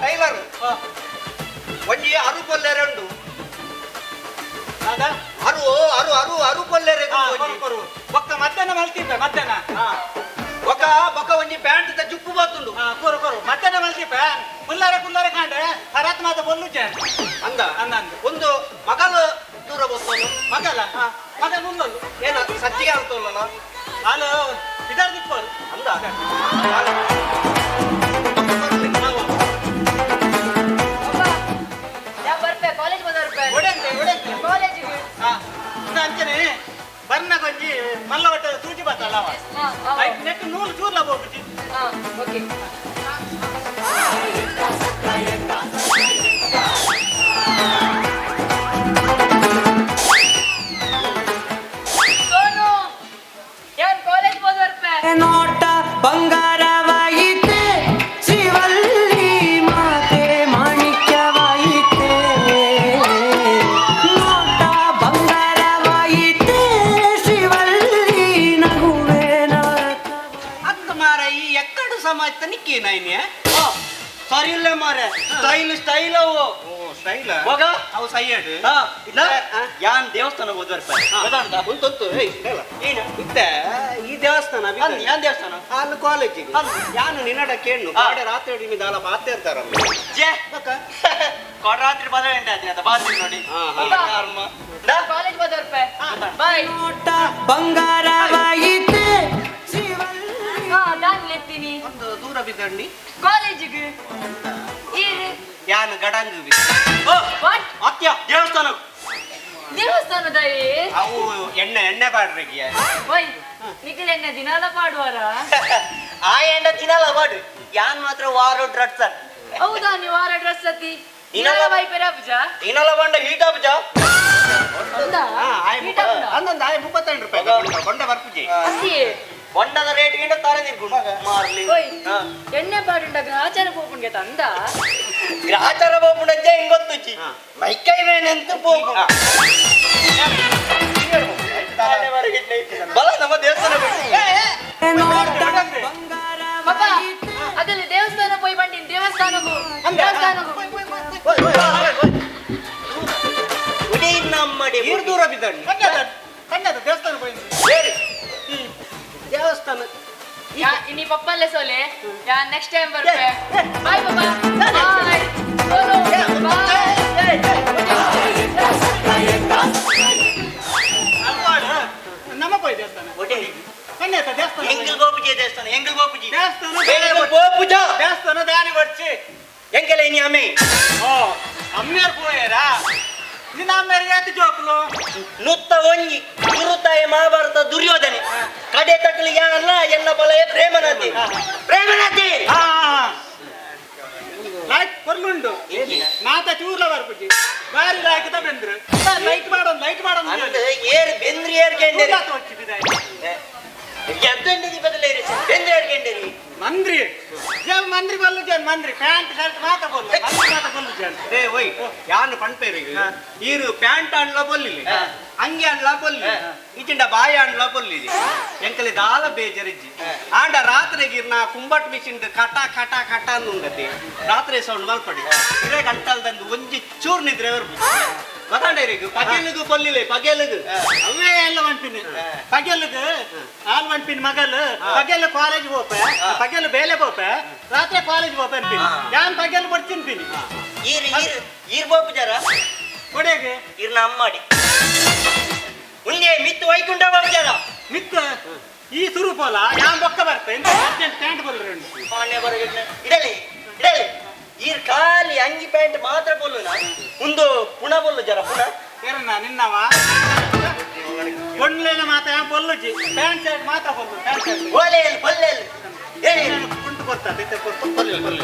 Tailor ಒಂಜಿ ಅರು ಪೊಲ್ಲೆರೆ ಉಂಡು. ಅರು ಅರು ಅರು ಅರು ಪೊಲ್ಲೆರೆ ಒಕ್ಕ ಮಧ್ಯಾಹ್ನ ಮಲ್ತಿದ್ದೆ ಮಧ್ಯಾಹ್ನ. ಒಕ್ಕ ಬೊಕ್ಕ ಒಂಜಿ ಪ್ಯಾಂಟ್ the ಜುಪ್ಪು ಬತ್ತುಂಡು. ಕೊರು ಕೊರು ಮಧ್ಯಾಹ್ನ ಮಲ್ತಿಪ್ಪ ಕುಲ್ಲಾರೆ ಕುಲ್ಲಾರೆ ಕಾಂಡ್ರೆ ಹರತ್ ಮಾತ ಬೊಲ್ಲು ಜನ ಅಂದ ಅಂದ ಅಂದ. ಒಂದು ಮಗಲು ದೂರ ಬತ್ತೋನು. ಮಗಲ ಮಗ ಮುಂದೊಂದು ಏನ ಸಜ್ಜಿಗೆ ಅಂತೋಲ್ಲ ಅಲ್ಲ ಇದರ್ದಿಪ್ಪರು ಅಂದ. ಕಾಲೇಜ್ ಬಂದವ್ರ ಒಡೆಂತೆ ಒಡೆಂತೆ ಕಾಲೇಜಿಗೆ ಅಂಚನೆ ಬರ್ನ ಕೊಂಜಿ ಮಲ್ಲ ಒಟ್ಟ ಸೂಜಿ ಬತ್ತಲ್ಲ ಅವ ನೆಟ್ ನೂಲು ಚೂರ್ಲ ಹೋಗುಜಿ. ಓಕೆ. ಸೋನು ಯಾನ್ ಕಾಲೇಜ್ ಹೋದವ್ರಪ್ಪ. ನೋಟ ಬಂಗಾರವಾಯಿತೆ ಶಿವಲ್ಲಿ ಮಾತೆ ಮಾಣಿಕ್ಯವಾಯಿತೆ. ನೋಟ ಬಂಗಾರವಾಯಿತೆ ಶಿವಲ್ಲಿ ನಗುವೆ ಅಕ್ಕ ಮಾರ ಈ ಎಕ್ಕಡು ಸಮಾಜ ನಿಕ್ಕೇನಾಯ್ನೆ ಸರಿ ಇಲ್ಲ ಮಾರೆ, ಸ್ಟೈಲ್ ಸ್ಟೈಲ್ ಅವು. ಸ್ಟೈಲ್ ಮಗ ಅವು ಸೈಯಡ್. ಯಾನ್ ದೇವಸ್ಥಾನ ಹೋದ್ವರ್ಪ ಉಂಟು ಏನು ಇತ್ತೆ ಈ ದೇವಸ್ಥಾನ ಯಾನ್ ದೇವಸ್ಥಾನ ಅಲ್ಲಿ ಕಾಲೇಜಿಗೆ ಯಾನು ನಿನ್ನಡ ಕೇಳು ಕಾಡೆ ರಾತ್ರಿ ನಿಮಗೆ ದಾಲ ಪಾತೆ ಇರ್ತಾರಲ್ಲ. ಜೆ ಕೊಡ ರಾತ್ರಿ ಬದ ಎಂಟ ಆಯ್ತು ಬಾತ್ರಿ ನೋಡಿ. ಕಾಲೇಜ್ ಹೋದವ್ರಪ್ಪ ಬಾಯ್. ನೋಟ ಬಂಗಾರವಾಯಿತೆ ಶಿವಲ್ಲಿ. ದಾನ್ ಎತ್ತೀನಿ ಒಂದು ದೂರ ಬಿದ್ದಂಡಿ ಕಾಲೇಜಿಗೆ ಈರು ಯಾನು ಗಡಂಗು what ಅತ್ಯ ದೇವಸ್ಥಾನ ದೇವಸ್ಥಾನದ ಅವು ಎಣ್ಣೆ ಎಣ್ಣೆ ಪಾಡ್ರಿಗೆ. ಓಯ್ ನಿಖಿಲ್ ಎಣ್ಣೆ ದಿನಾಲ ಪಾಡುವಾರ? ಆ ಎಂಡ ತಿನ್ನಲ್ಲ ಬಾಡು ಯಾನ್ ಮಾತ್ರ ವಾರ ಡ್ರಡ್ ಸರ್. ಹೌದಾ ನೀವು ವಾರ ಡ್ರೆಸ್ ಅತ್ತಿ ದಿನಾಲ ಬೈಪೆರ ಅಬ್ಜ ತಿನ್ನಲ್ಲ ಬಂಡ ಹೀಟ್ ಅಬ್ಜ. ಹೌದಾ? ಹೀಟ್ ಅಬ್ಜ? ಅಂದೊಂದು ಆಯ್ 32 ರೂಪಾಯಿ ಬೊಂಡ ಬರ್ಪುಜಿ. ಅತ್ತಿ ಬೊಂಡದ ರೇಟ್ ಗಿಂತ ತಾರೆ ತಿರ್ಕೊಂಡು ಮಾರ್ಲಿ. ಓಯ್ ಎಣ್ಣೆ ಪಾಡುಂಡ ಗ್ರಹಚಾರ ಪೋಪುಂಗೆ ತಂದ ಗ್ರಹಚಾರ ಪೋಪುಂಡಜ್ಜ ಹೆಂಗ್ ಗೊತ್ತುಚಿ ಮೈಕೈ ವೇನೆಂತ ಪೋಪು ಬಲ ನಮ್ಮ ದೇವಸ್ಥಾನ. ನೋಟ ಪಾಪ ಅದಲ್ಲಿ ದೇವಸ್ಥಾನ ಪೋಯ್ ಬಂಡಿನ ದೇವಸ್ಥಾನಗೂ ದೇವಸ್ಥಾನಗೂ ನೀರು ದೂರ ಬಿದ್ದಂಡಿ ಕಣ್ಣದ ದೇವಸ್ಥಾನ ಪೋಯಿ ದೇವಸ್ಥಾನ ಇನ್ನಿ ಪಪ್ಪಲ್ಲೇ ಸೋಲೆ ಯಾ ನೆಕ್ಸ್ಟ್ ಟೈಮ್ ಬರ್ಪೆ. ಬಾಯ್ ಪಾಪ ಬಾಯ್ ಸೋನು ಬಾಯ್. ನಮ್ಮ ಪೋಯ್ ದೇವಸ್ಥಾನ ಕಣ್ಣೇತ ದೇವಸ್ಥಾನ ಎಂಗಲ್ ಗೋಪುಜಿ ದೇವಸ್ಥಾನ ಎಂಗಲ್ ಗೋಪುಜಿ ದೇವಸ್ಥಾನ ಗೋಪುಜ ದೇವಸ್ಥಾನ ದಾನಿ ಬರ್ಚಿ ಎಂಕೆಲ ಇನಿ ಅಮ್ಮೆ. ಓ ಅಮ್ಮೇರ್ ಪೋಯರಾ ನಿನ್ನ ಅಮ್ಮೇರ್ ಯಾತಿ ಜೋಕ್ಲು ನುತ್ತ ಒಂಜಿ ಗುರುತಾಯ ಮಹಾಭಾರತ ದುರ್ಯೋಧನೆ ಕಡೆ ತಕ್ಕಲಿ ಯಾನ ಎನ್ನ ಬಲಯ ಪ್ರೇಮನಾಥಿ ಪ್ರೇಮನಾಥಿ. ಲೈಟ್ ಕೊರ್ಲುಂಡು ಮಾತ ಚೂರ್ಲ ಬರ್ಪುಜಿ ಬಾರಿ ಲಾಕಿದ ಬೆಂದ್ರು ಲೈಟ್ ಮಾಡೋದು ಲೈಟ್ ಮಾಡೋದು ಅಂದ್ ಏರ್ ಬೆಂದ್ರಿ ಏರ್ ಕೆಂಡೇರಿ ಎದ್ದಂಡಿದಿ ಬದಲೇರಿ ಬೆಂದ್ರಿ ಏರ್ ಕೆಂಡೇರಿ ಮಂದ್ರಿ ಜನ್ ಮಂದ್ರಿ ಬಲ್ಲು ಜನ್ ಮಂದ್ರಿ ಪ್ಯಾಂಟ್ ಶರ್ಟ್ ಮಾತ ಬಲ್ಲು ಮಂದ್ರಿ ಮಾತ ಬಲ್ಲು ಜನ್. ಏ ಓಯ್ ಯಾನು ಪಣ್ಪೇರಿಗೆ ಈರು ಪ್ಯಾಂಟ್ ಅಂಡ್ಲ ಬೊಲ್ಲಿಲಿ ಅಂಗಿ ಅಂಡ್ಲ ಬೊಲ್ಲಿ ಇಚಿಂಡ ಬಾಯ ಅಂಡ್ಲ ಬೊಲ್ಲಿಲಿ ಎಂಕಲಿ ದಾಲ ಬೇಜರಿಜ್ಜಿ ಆಂಡ ರಾತ್ರಿಗೆ ಇರ್ನ ಕುಂಬಟ್ ಮಿಷಿನ್ ಕಟ ಕಟ ಕಟ ಅನ್ನುಂಗತಿ ರಾತ್ರಿ ಸೌಂಡ್ ಮಲ್ಪಡಿ ಇರೇ ಗಂಟಲ್ದಂದು ಒಂಜಿ ಚೂರ್ ನಿದ್ರೆ ಗೊತ್ತಾಂಡೇರಿಗು ಪಗೆಲುಗು ಬೊಲ್ಲಿಲೆ ಪಗೆಲುಗು ಅವೇ ಎಲ್ಲ ಮನ್ಪಿನಿ ಪಗೆಲುಗು ಆಲ್ ಮನ್ಪಿನ ಮಗಲ್ ಪಗೆಲ್ ಕಾಲೇಜ್ ಪೋಪೆ ಪಗೆಲ್ ಬೇಲೆ ಪೋಪೆ ರಾತ್ರಿ ಕಾಲೇಜ್ ಪೋಪೆ ಅನ್ಪಿನಿ ಯಾನ್ ಪಗೆಲ್ ಬರ್ತೀನಿ ಈರ್ ಈರ್ ಈರ್ ಬೋಪುಜಾರ ಕೊಡೆಗೆ ಇರ್ನ ಅಮ್ಮಾಡಿ ಉಂದೆ ಮಿತ್ತು ವೈಕುಂಠ ಬಾಬುಜಾರ ಮಿತ್ತ ಈ ಸುರುಪೋಲ ಯಾನ್ ಬೊಕ್ಕ ಬರ್ತೆ ಅರ್ಜೆಂಟ್ ಪ್ಯಾಂಟ್ ಬಲ್ರಿ ಉಂಟು ಮಾನ್ಯ ಬರಗಿಡ್ನ ಇಡಲಿ ಇಡಲಿ ಈರ್ ಖಾಲಿ ಅಂಗಿ ಪ್ಯಾಂಟ್ ಮಾತ್ರ ಬೊಲ್ಲುನ ಒಂದು ಪುಣ ಬೊಲ್ಲು ಜರ ಪುಣ ಏರಣ್ಣ ನಿನ್ನವ ಒಳ್ಳೆನ ಮಾತ ಯಾನ್ ಬೊಲ್ಲುಜಿ ಪ್ಯಾಂಟ್ ಶರ್ಟ್ ಮಾತ್ರ ಬೊಲ್ಲು ಪ್ಯಾಂಟ್ ಶರ್ಟ್ ಓಲೆಯಲ್ಲಿ ಪಲ್ಲೆಯಲ್ಲಿ ಏನೇ ಉಂಟು ಗೊತ್ತಾ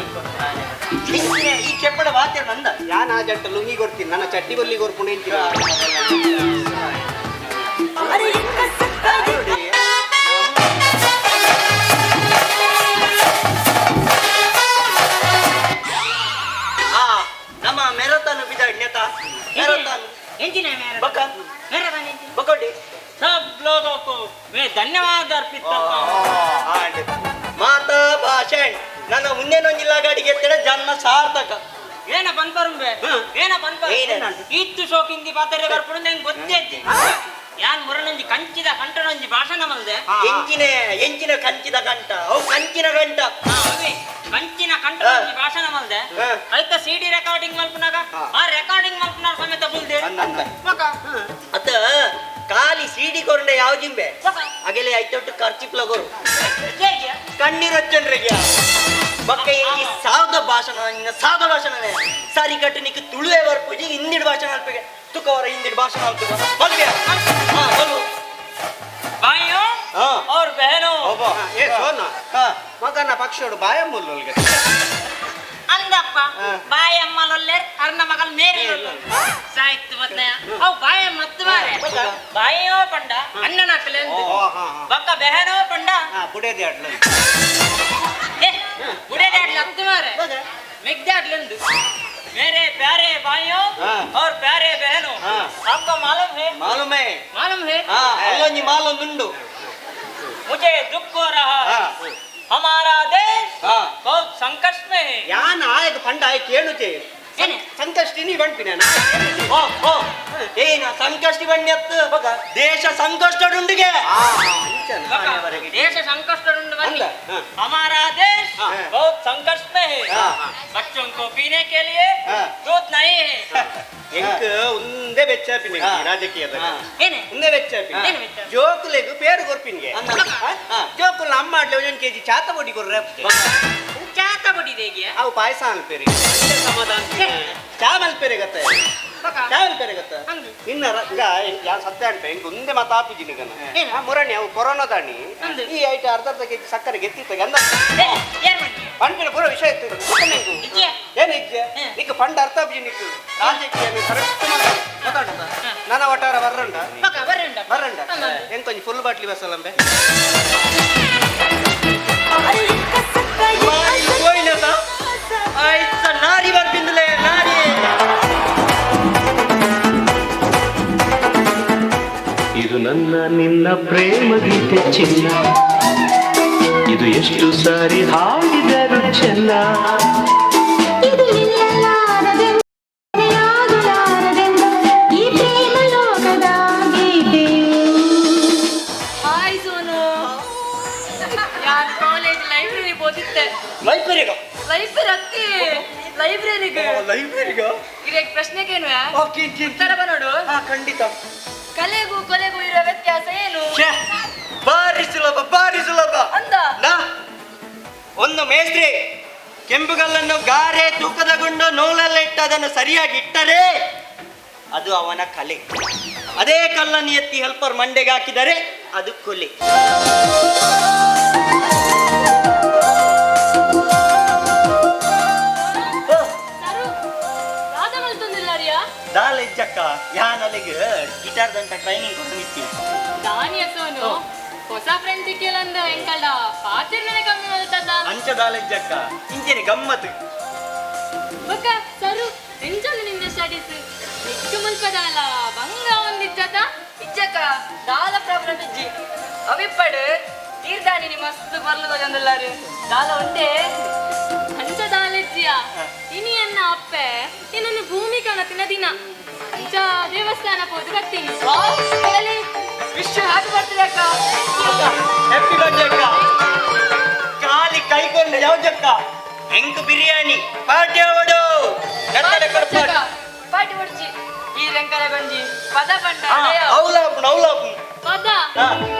ಹಿಂದಿನ ಈ ಕೆಪ್ಪಡ ವಾತ್ಯ ನಂದ ಯಾನ್ ಆ ಜಂಟ ಲುಂಗಿ ಕೊಡ್ತೀನಿ ನನ್ನ ಚಟ್ಟಿ ಬಲ್ಲಿ ಕೊರ್ಪುಂಡು ಇಂಚಿನ. ಆ ನಮ್ಮ ಮೆರತಾನು ಬಿದ್ದಾಡ್ ನೇತ ಮೆರತಾನು ಬಕ್ಕ ಬಕ್ಕೋಡಿ सब लोगों को मैं धन्यवाद अर्पित करता हूँ. ಮಾತಾ ಭಾಷಣ ನನ್ನ ಮುಂದೇನೊಂಜಿಲ್ಲ ಗಾಡಿಗೆ ಎತ್ತಡ ಜನ್ಮ ಸಾರ್ಥಕ. ಏನ ಪನ್ಪರುಂಬೆ, ಏನ ಪನ್ಪರು? ಇತ್ತು ಶೋಕಿಂದಿ ಪಾತ್ರೆ ಬರ್ಪುಡು ನಂಗೆ ಗೊತ್ತೇತಿ. ಯಾನ್ ಮುರನೊಂಜಿ ಕಂಚಿದ ಕಂಠನೊಂಜಿ ಭಾಷಣ ಮಲ್ದೆ. ಎಂಚಿನ ಎಂಚಿನ ಕಂಚಿದ ಕಂಠ? ಅವು ಕಂಚಿನ ಕಂಠ. ಅವೇ ಕಂಚಿನ ಕಂಠನೊಂಜಿ ಭಾಷಣ ಮಲ್ದೆ. ಐತ ಸಿಡಿ ರೆಕಾರ್ಡಿಂಗ್ ಮಲ್ಪುನಾಗ ಆ ರೆಕಾರ್ಡಿಂಗ್ ಮಲ್ಪುನಾಗ ಸಮೇತ ಬುಲ್ದೆ. ಅತ್ತ ಖಾಲಿ ಸಿಡಿ ಕೊರಂಡೆ ಯಾವ ಜಿಂಬೆ ಅಗೆಲೆ ಐತೊಟ್ಟು ಖರ್ಚಿಪ್ಲ ಕೊರು ಕಣ್ಣೀರೊಚ್ಚನ್ರಿಗೆ ಬಕ್ಕ. ಈ ಸಾದ ಭಾಷಣ, ನಿನ್ನ ಸಾದ ಭಾಷಣನೇ ಸಾರಿ ಕಟ್ಟು. ನಿಕ್ ತುಳುವೆ ಬರ್ಪುಜಿ, ಹಿಂದಿಡ್ ಭಾಷಣ ಅಲ್ಪಿಗೆ ತುಕವರ ಹಿಂದಿಡ್ ಭಾಷಣ ಅಲ್ಪಿಗೆ ಬಲ್ಗೆ. ಹಾ, ಬಲ್ಲು. ಭಾಯಿಯೋ और बहनों. ಏ ಸೋನ, ಮಗನ ಪಕ್ಷೋಡು ಬಾಯ ಮುಲ್ಲುಲ್ಗೆ. ಅಂದಪ್ಪ, ಬಾಯಮ್ಮ ಲೊಲ್ಲೆರ್, ಅರ್ನ ಮಗಲ್ ಮೇರಿ ಸಾಯ್ತು. ಮತ್ತೆ ಅವು ಬಾಯ ಮತ್ತು ಮಾರೆ. ಬಾಯೋ ಪಂಡ ಅಣ್ಣನ ಅಕ್ಕಲೆ, ಬಕ್ಕ ಬೆಹನೋ ಪಂಡ ಬುಡೇದಿ ಅಡ್ಲ. ಏ ಬುಡೇದಿ ಅಡ್ಲ ಅತ್ತು ಮಾರೆ, ಮಿಗ್ದೆ ಅಡ್ಲಂದು. मेरे प्यारे भाइयों और प्यारे बहनों, आपको मालूम है? ಮಾಲೂಮ್ ಹೈ. मालूम है. ಹಾ, ಅಲ್ಲೊಂಜಿ ಮಾಲೊಂದುಂಡು. मुझे दुख हो रहा है, हमारा देश बहुत संकट में है. ಯಾನ್ ಆಯಗ ಪಂಡ ಆಯ್ ಕೇಳುಚೆ. ಏನೆ? ಸಂಕಷ್ಟಿನಿ ಬಂಪಿನ. ಓ ಓ, ಏನ ಸಂಕಷ್ಟಿ ಬಣ್ಣಿ ಅತ್ತು, ದೇಶ ಸಂಕಷ್ಟಡುಂಡುಗೆ. देश संकट बनी, हमारा देश बहुत संकट में है. बच्चों को पीने के लिए दूध नहीं है. ಎಂಕ್ ಒಂದೇ ಬೆಚ್ಚಾಪಿನ ರಾಜಕೀಯದ. ಏನೆ? ಒಂದೇ ಬೆಚ್ಚಾಪಿನ. ಏನ್ ಬೆಚ್ಚ? ಜೋಕುಲೆಗ್ ಪೇರು ಕೊರ್ಪಿನ್ಗೆ. ಜೋಕುಲ್ ಅಮ್ಮ ಆಡ್ಲೆ ಒಂದೊಂದು ಕೆಜಿ ಚಾತ ಬೊಡಿ ಕೊರ್ರೆ. ಚಾತ ಬಡಿ ದೇಗಿಯ? ಅವು ಪಾಯಸ ಅನ್ಪೇರಿ ಸಮಾಧಾನ. ಚಾ ಮಲ್ಪೇರೆ ಗತ್ತೆ, ಚಾ ಮಲ್ಪೇರೆ ಗತ್ತ. ಇನ್ನ ಈಗ ಯಾನ್ ಸತ್ಯ ಅನ್ಪೆ, ಇಂಕ್ ಒಂದೇ ಮಾತು ಆಪಿಜಿ ನಿಗನ. ಮುರಣಿ ಅವು ಕೊರೋನಾ ದಾಣಿ ಈ ಐಟ ಅರ್ಧ ಅರ್ಧ ಕೆಜಿ ಸಕ್ಕರೆ ಗೆತ್ತಿತ್ತ ಅಂದ. ಏನ್ ಮಾಡಿ? ಪಂಪಿನ ಪೂರ ವಿಷಯ ಇತ್ತು. ಇಜ್ಜೆ? ಏನು ಇಜ್ಜೆ? ನಿಕ್ ಪಂಡ ಅರ್ಥ ಆಪಿಜಿ ನಿಕ್. ರಾಜಕೀಯ ಕರೆಕ್ಟ್ ಗೊತ್ತಾಂಡ. ನನ್ನ ಒಟ್ಟಾರ ಬರ್ರಂಡ. ಬರ್ರಂಡ. ಬರ್ರಂಡ. ಎಂಕೊಂಜಿ ಫುಲ್ ಬಾಟ್ಲಿ ಬಸ್ಸಲ್ಲಂಬೆ. ಆಯ್ತ, ನಾರಿ ಬರ್ಪಿಂದಲೇ ನಾರಿ. ಇದು ನನ್ನ ನಿನ್ನ ಪ್ರೇಮ ಗೀತೆ ಚಿನ್ನ, ಇದು ಎಷ್ಟು ಸಾರಿ ಹಾಡಿದರು ಚೆನ್ನ. ಇದು ನಿಲ್ಲಲಾರದೆಂದು, ಕೊನೆಯಾಗಲಾರದೆಂದು ಈ ಪ್ರೇಮ ಲೋಕದ ಗೀತೆಯು. ಹಾಯ್ ಸೋನು, ಯಾನ್ ಕಾಲೇಜ್ ಲೈಬ್ರರಿ ಓದಿತ್ತೆ. ಲೈಬ್ರರಿಗ? ಲೈಬ್ರರಿ ಅತ್ತಿ, ಲೈಬ್ರರಿಗೆ. ಲೈಬ್ರರಿಗ. ಇವಾಗ ಪ್ರಶ್ನೆಗೇನು ಉತ್ತರ ನೋಡು. ಹಾ, ಖಂಡಿತ. ಕಲೆಗೂ ಕೊಲೆಗೂ ಇರುವ ವ್ಯತ್ಯಾಸ ಏನು? ಛೆ, ಬಾರಿ ಸುಲಭ, ಬಾರಿ ಸುಲಭ. ಅಂದ. ನಾ ಒಂದು ಮೇಸ್ತ್ರಿ ಕೆಂಪುಗಲ್ಲನ್ನು ಗಾರೆ ತೂಕದ ಗುಂಡು ನೂಲಲ್ಲಿ ಇಟ್ಟು ಅದನ್ನು ಸರಿಯಾಗಿ ಇಟ್ಟರೆ ಅದು ಅವನ ಕಲೆ. ಅದೇ ಕಲ್ಲನ್ನು ಎತ್ತಿ ಹೆಲ್ಪರ್ ಮಂಡೆಗೆ ಹಾಕಿದರೆ ಅದು ಕೊಲೆ. ಸರು ರಾಧ ಮಲ್ತೊಂದಿಲ್ಲಾರಿಯಾ? ದಾಲ್ ಇಜ್ಜಕ್ಕ, ಯಾನಲ್ಲಿಗೆ ಗಿಟಾರ್ ದಂಟ ಟ್ರೈನಿಂಗ್ ಕೊಟ್ಟು. ದಾನಿಯ ಸೋನು, ಹೊಸ ಫ್ರೆಂಡ್ ಸಿಕ್ಕಿಲ್ಲಂದ ಎಂಕಲ್ಡ ಪಾತಿರ್ನೇ ಕಮ್ಮಿ ಮಲ್ತದ. ಅಂಚ ದಾಲ್ ಇಜ್ಜಕ್ಕ, ಇಂಚಿನ ಗಮ್ಮತ್ತು. ಬೊಕ್ಕ ಸರು, ಎಂಚೊಂದು ನಿನ್ನ ಸ್ಟಡೀಸ್? ನಿಕ್ಕು ಮುಲ್ಪದಾಲ ಬಂಗ ಒಂದಿಜ್ಜತ? ಇಜ್ಜಕ್ಕ, ದಾಲ ಪ್ರಾಬ್ಲಮ್ ಇಜ್ಜಿ. ಅವಿಪ್ಪಡು ತೀರ್ದಾನಿ ನಿ ಮಸ್ತ್ ಬರ್ಲು ತಗೊಂದುಲ್ಲಾರು, ದಾಲ ಉಂಟೆ. ಅಂಚ ದಾಲೆಜ್ಜಿಯ, ಇನಿ ಎನ್ನ ಅಪ್ಪೆ ನಿನ್ನನ್ನು ಭೂಮಿ ಕಣತಿನ ದಿನ. ಅಂಚ ದೇವಸ್ಥಾನ ಪೋದು ಬರ್ತೀನಿ. ವಿಶ್ ಹ್ಯಾಪಿ ಬರ್ತ್ಡೇ ಅಕ್ಕ. ಹ್ಯಾಪಿ ಬರ್ತ್ಡೇ ಅಕ್ಕ. ಖಾಲಿ ಕೈಕೊಂಡು ಯಾವ್ದಕ್ಕ ಎಂಕ್ ಬಿರಿಯಾನಿ ಪಾರ್ಟಿ ಅವಡು. ಪಾರ್ಟಿ ಹೊಡ್ಚಿ, ಈ ರೆಂಕಲೆ ಬಂಜಿ ಪದ ಪಂಡ. ಅವಲಾಪು ಅವಲಾಪು. ಪದ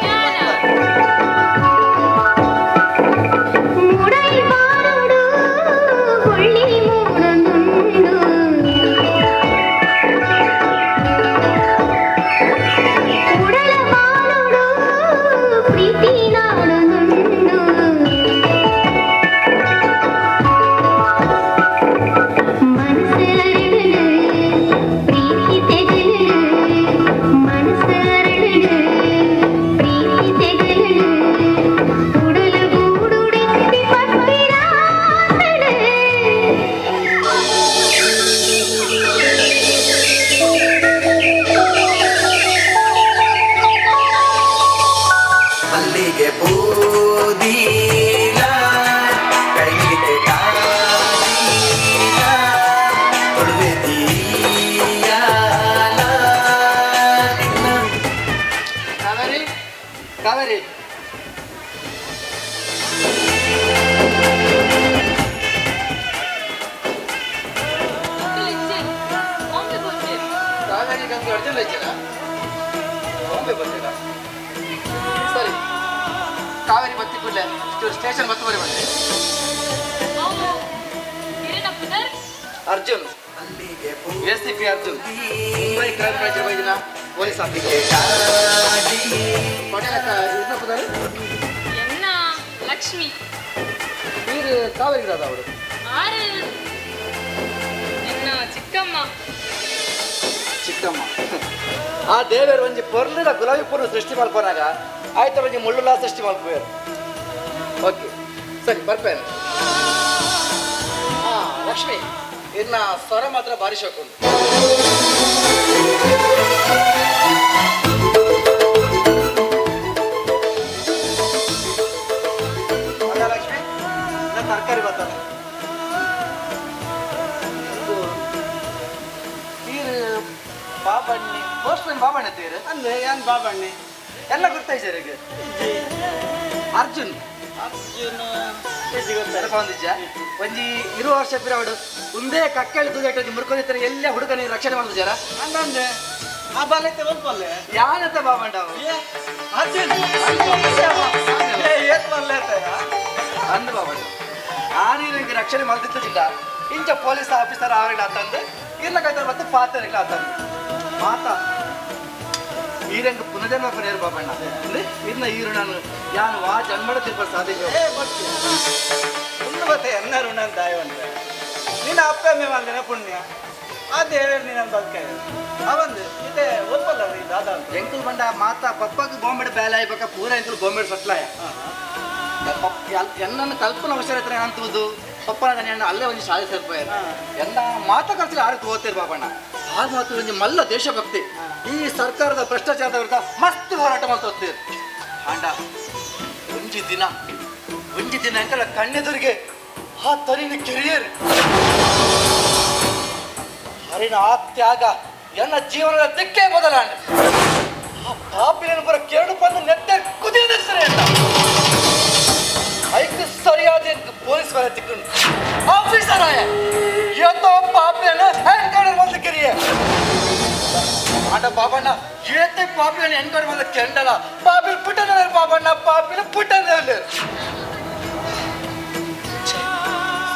ಜ್ಞಾನ. ಮೂಡೈ ಬಾರುಡು ಬೊಳ್ಳಿ ಮೂಡೊಂದುಂಡು. ಉಡಲ ಬಾರುಡು ಪ್ರೀತಿ ನಾಡೊಂದುಂಡು. ಮನಸ್ಸರಳು ಪ್ರೀತಿ ತೆಗಲು, ಮನಸ್ಸರಳು ಪ್ರೀತಿ ತೆಗಲು, ಉಡಲ ಗೂಡುಡೆತ್ತಿ ಪತ್ತಿರಾತಳು. ಕೂಡಲೇ ಸ್ಟೇಷನ್ ಮತ್ತೆ ಬರಿ ಬಂದೆ. Arjun, S C P Arjun, Mumbai crime branch ಬೈದಿನ police officer. ಪಟೇಲಕ್ಕ ಇದನ್ನ ಎನ್ನ ಲಕ್ಷ್ಮಿ ನೀರು ಕಾವೇರಿ ಅವರು ಆರು ಎನ್ನ ಚಿಕ್ಕಮ್ಮ. ಚಿಕ್ಕಮ್ಮ ಆ ದೇವರು ಒಂಜಿ ಪೊರ್ಲುದ ಗುಲಾಬಿ ಪೂರ್ಣ ಸೃಷ್ಟಿ ಮಲ್ಪನಾಗ ಆಯ್ತು ಒಂಜಿ ಮುಳ್ಳುಲ ಸೃಷ್ಟಿ ಮಲ್ಪುವೆರು. ಓಕೆ ಸರಿ ಬರ್ಪೇನೆ. ಹಾ ಲಕ್ಷ್ಮಿ, ಇನ್ನ ಸ್ವರ ಮಾತ್ರ ಭಾರಿ ಶೋಕುಂಡು. ಲಕ್ಷ್ಮಿ, ತರಕಾರಿ ಬರ್ತದೆ. ತೀರು ಬಾಬಣ್ಣಿ ಪೋಸ್ಟ್ ಮ್ಯಾನ್ ಬಾಬಣ್ಣ ತೀರು ಅಂದ್ರೆ ಏನ್ ಬಾಬಣ್ಣಿ ಎಲ್ಲ ಗೊತ್ತಾಯ್ತು ಸರ್. ಅರ್ಜುನ್ ಅರ್ಜುನ್ ಒಂದಿಜ್ಜ ಒಂಜಿ 20 ವರ್ಷ ಪಿರವಡು ಒಂದೇ ಕಕ್ಕಳಿ ತೂಜಾಟ ಮುರ್ಕೊಂಡಿರ್ತಾರೆ ಎಲ್ಲ ಹುಡುಗನ ರಕ್ಷಣೆ ಮಾಡುದು ಜರ ಅಂದಂದೆ ಆ ಬಾಲೈತೆ ಒಲ್ಪಲ್ಲೆ ಯಾನಂತ ಬಾಬಣ್ಣ ಅರ್ಜುನ್ ಏತ್ ಅಂದು ಬಾಬಣ್ಣ ಆ ನೀರು ರಕ್ಷಣೆ ಮಾಡ್ತಿದ್ದ ಇಂಚ ಪೊಲೀಸ್ ಆಫೀಸರ್ ಅವರಿಗೆ ಆತಂದು ಇರ್ಲ ಕೈತಾರೆ ಮತ್ತೆ ಪಾತರಿಗಳ ಆತಂದು ಮಾತಾ ಈರಂಗ ಪುನರ್ಜನ್ಮ ಪಡೆಯರು ಬಾಬಣ್ಣ ಅಂದ್ರೆ ಇರ್ನ ಈರು ನಾನು ಯಾನು ವಾ ಜನ್ಮಡ ತಿರ್ಪ ಸಾಧ್ಯ. ಒಂದು ಬತ್ತೆ ಎನ್ನ ಋಣ ಅಂತ ಉಂಟು ನಿನ್ನ ಅಪ್ಪ ಅಮ್ಮೆ ಬಂದಿನ ಪುಣ್ಯ ಆ ದೇವರು ನೀನು ಬದುಕ ಅವಂದು ಇದೆ ಒಪ್ಪಲ್ಲ ದಾದಾ ಎಂಕುಲ್ ಬಂಡ ಮಾತಾ ಪಪ್ಪಗೆ ಬಾಂಬೆ ಬೇಲೆ ಆಯ್ಬೇಕ ಪೂರ ಎಂಕುಲ್ ಬಾಂಬೆ ಸಟ್ಲಾಯ ಎನ್ನನ್ನು ಕಲ್ಪನ ಹುಷಾರ ಅಂತುವುದು ಪಪ್ಪನ ಎಣ್ಣ ಅಲ್ಲೇ ಒಂದು ಶಾಲೆ ಸೇರ್ಪೋಯ ಎಲ್ಲ ಮಾತಾ ಖರ್ಚು ಆರು ತೋತೇರು ಬಾಬಣ್ಣ. ಆ ಮಾತು ಒಂಜಿ ಮಲ್ಲ ದೇಶಭಕ್ತಿ ಈ ಸರ್ಕಾರದ ಭ್ರಷ್ಟಾಚಾರದ ವಿರುದ್ಧ ಮಸ್ತ್ ಹೋರಾಟ ಮಾಡ್ತಾ ಆಂಡ ಒಂಜಿ ದಿನ ಒಂಜಿ ದಿನ ಎಂಕಲ ಕಣ್ಣೆದುರಿಗೆ ಆ ತನಿನ ಕಿರಿಯರು ಹರಿನ ಆ ತ್ಯಾಗ ಎನ್ನ ಜೀವನದ ದಿಕ್ಕೇ ಬದಲಾಣ. ಆ ಪಾಪಿನ ಬರ ಕೆರಡು ಬಂದು ನೆತ್ತೆ ಕುದಿಯ ಅಂತ ಐಕ್ ಸರಿಯಾದ ಪೊಲೀಸ್ ಮೇಲೆ ತಿಕ್ಕೊಂಡು ಆಫೀಸರ್ ಆಯ ಎಂತೋ ಪಾಪಿಯನ್ನು ಎನ್ಕೌಂಟರ್ ಬಂದು ಕಿರಿಯ ಆಟ ಬಾಬಣ್ಣ ಏತೆ ಪಾಪಿಯನ್ನು ಎನ್ಕೌಂಟರ್ ಬಂದ ಕೆಂಡಲ ಪಾಪಿಲ್ ಪುಟ್ಟನ ಬಾಬಣ್ಣ ಪಾಪಿಲ್ ಪುಟ್ಟನ.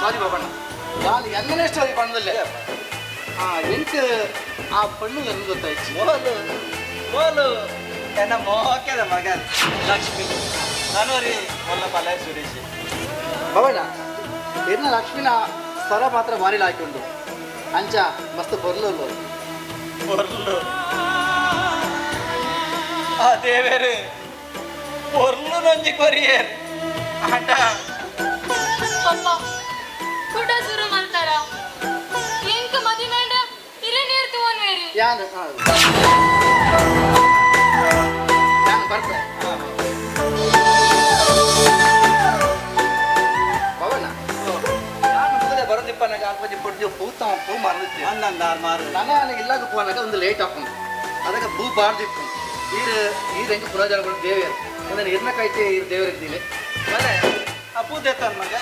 ಸಾರಿ ಬಾಬಣ್ಣ, ನಾನು ಎನ್ನನೇ ಸ್ಟೋರಿ ಬಂದಲ್ಲೇ ಆ ಎಂಕ್ ಆ ಪಣ್ಣು ನನ್ಗೆ ಗೊತ್ತಾಯ್ತು. ಮೋಲು ಮೋಲು ಎನ್ನ ಮೋಕೆದ ಮಗ ಲಕ್ಷ್ಮಿ ನಾನು ರೀ ಮೊಲ್ಲ ಪಲ್ಯ ಸುರೇಶ್ ಬಾಬಣ್ಣ ಎನ್ನ ಲಕ್ಷ್ಮಿನ ಸ್ವರ ಮಾತ್ರ ಭಾರಿ ಹಾಕೊಂಡು ಅಂಚ ಮಸ್ತ್ ಬೊರ್ಲು ಬೊರ್ಲು ಆ ದೇವೇರು ಬೊರ್ಲು ನಂಜಿ ಕೊರಿಯರ್ ಆಟ ಪಪ್ಪ ಕುಡ ಶುರು ಮಾಡ್ತಾರ ಎಂಕ ಮದಿಮೇಂಡ ಇರೆ ನೀರು ತೂವನ್ವೇರು ಯಾನು ನಾನು ಬರ್ತೆ ಬಾಬಣ್ಣ. ಯಾನು ಮೊದಲೇ ಬರೋದಿಪ್ಪನಾಗ ಆಲ್ಪಂಜಿ ಪೊಡ್ದು ಪೂತ ಪೂ ಮಾರದಿತ್ತೆ ಅಂದಂದಾರ್ ಮಾರು ನಾನು ಇಲ್ಲಾಗ ಪೋನಾಗ ಒಂದು ಲೇಟ್ ಹಾಕೊಂಡು ಅದಕ್ಕೆ ಪೂ ಬಾರ್ದಿತ್ತು. ಈರು ಈರು ಹೆಂಗೆ ಪುನರ್ಜನ್ಮ ದೇವಿಯರು ಒಂದನ್ನು ಇರ್ನ ಕೈತೆ ಈರು ದೇವರಿದ್ದಿಲ್ಲ ಮನೆ ಆ ಪೂ ದೇತಾನ ಮಗ.